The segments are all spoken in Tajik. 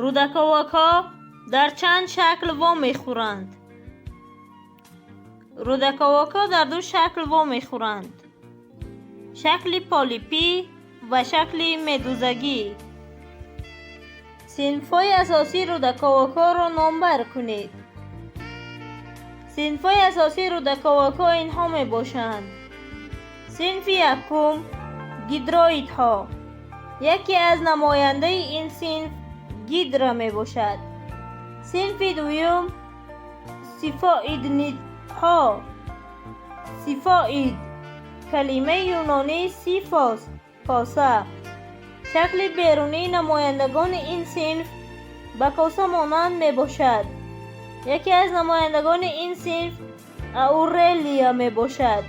Рӯдаковакҳо дар чанд шакл вомехӯранд? Рӯдаковакҳо дар ду шакл вомехӯранд: шакли полипӣ ва шакли медузагӣ. Синфҳои асосии рӯдаковакҳоро номбар кунед. Синфҳои асосии рӯдаковакҳо инҳо мебошанд: синфи якум — гидроидҳо. Яке аз намояндаи ин синф гидра мебошад. Синфи дуюм — сифоиднидҳо. Сифоид — калимаи юнонии сифос, коса. Шакли берунии намояндагони ин синф ба коса монанд мебошад. Яке аз намояндагони ин синф аурелия мебошад.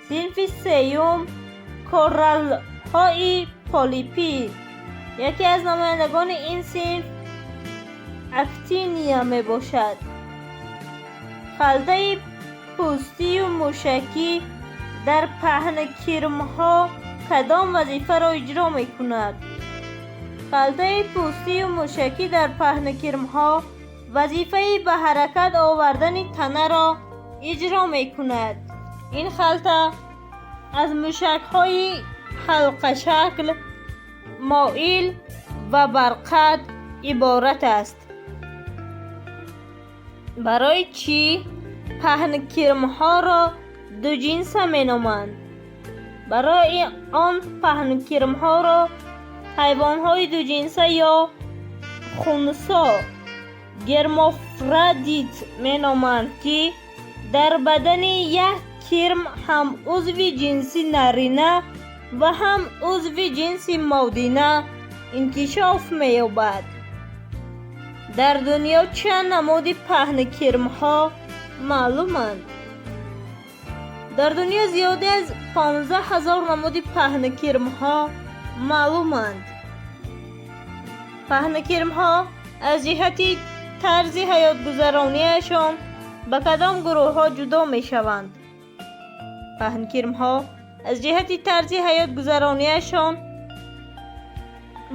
Синфи сеюм — кораллҳои полипӣ. Яке аз намояндагони ин синф актиния мебошад. Халтаи пӯстию мушакӣ дар паҳнкирмҳо кадом вазифаро иҷро мекунад? Халтаи пӯстию мушакӣ дар паҳнкирмҳо вазифаи ба ҳаракат овардани танаро иҷро мекунад. Ин халта аз мушакҳои ҳалқашакл, моил ва барқат иборат аст. Барои чӣ паҳнкирмҳоро дуҷинса меноманд? Барои он паҳнкирмҳоро ҳайвонҳои дуҷинса ё хунсо гермафродит меноманд, ки дар бадани як кирм ҳам узви ҷинси нарина ва ҳам узви ҷинси модина инкишоф меёбад. Дар дунё чанд намуди паҳнкирмҳо маълуманд? Дар дунё зиёда аз 15 000 намуди паҳнкирмҳо маълуманд. Паҳнкирмҳо аз ҷиҳати тарзи ҳаётгузарониашон ба кадом гурӯҳҳо ҷудо мешаванд? Паҳнкирмҳо аз ҷиҳати тарзи ҳаётгузарониашон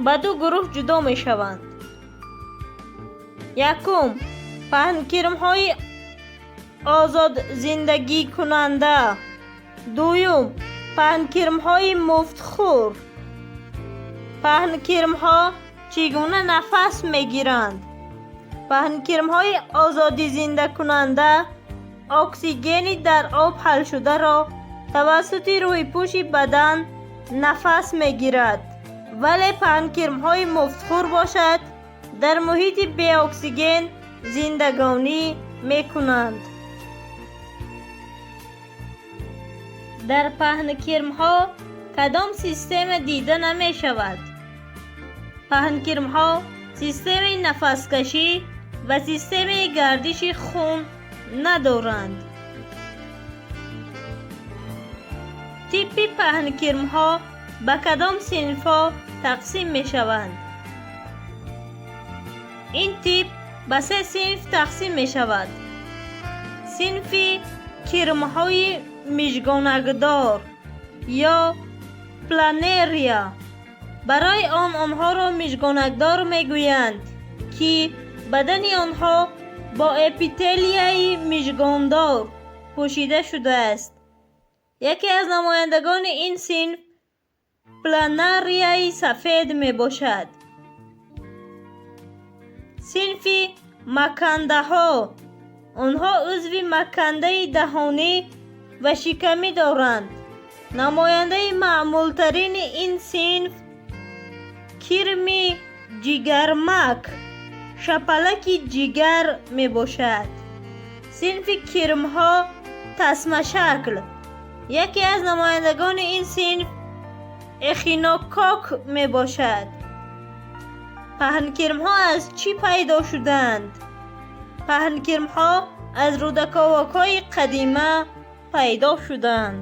ба ду гурӯҳ ҷудо мешаванд. Якум: паҳнкирмҳои озодзиндагикунанда. Дуюм: паҳнкирмҳои муфтхӯр. Паҳнкирмҳо чӣ гуна нафас мегиранд? Паҳнкирмҳои озодизиндакунанда оксигени дар об ҳалшударо тавассути рӯйпӯши бадан нафас мегирад, вале паҳнкирмҳои муфтхӯр бошад, дар муҳити беоксиген зиндагонӣ мекунанд. Дар паҳнкирмҳо кадом система дида намешавад? Паҳнкирмҳо системаи нафаскашӣ ва системаи гардиши хун надоранд. Типи паҳнкирмҳо ба кадом синфҳо тақсим мешаванд? Ин тип ба се синф тақсим мешавад: синфи кирмҳои мижгонакдор ё планерия. Барои он онҳоро мижгонакдор мегӯянд, ки бадани онҳо бо эпителияи мижгондор пӯшида шудааст. Яке аз намояндагони ин синф планарияи сафед мебошад. Синфи макандаҳо. Онҳо узви макандаи даҳонӣ ва шикамӣ доранд. Намояндаи маъмултарини ин синф кирми ҷигармак, шапалаки ҷигар мебошад. Синфи кирмҳо тасмашакл. Яке аз намояндагони ин синф эхинокок мебошад. Паҳнкирмҳо аз чӣ пайдо шуданд? Паҳнкирмҳо аз рӯдаковакҳои қадима пайдо шуданд.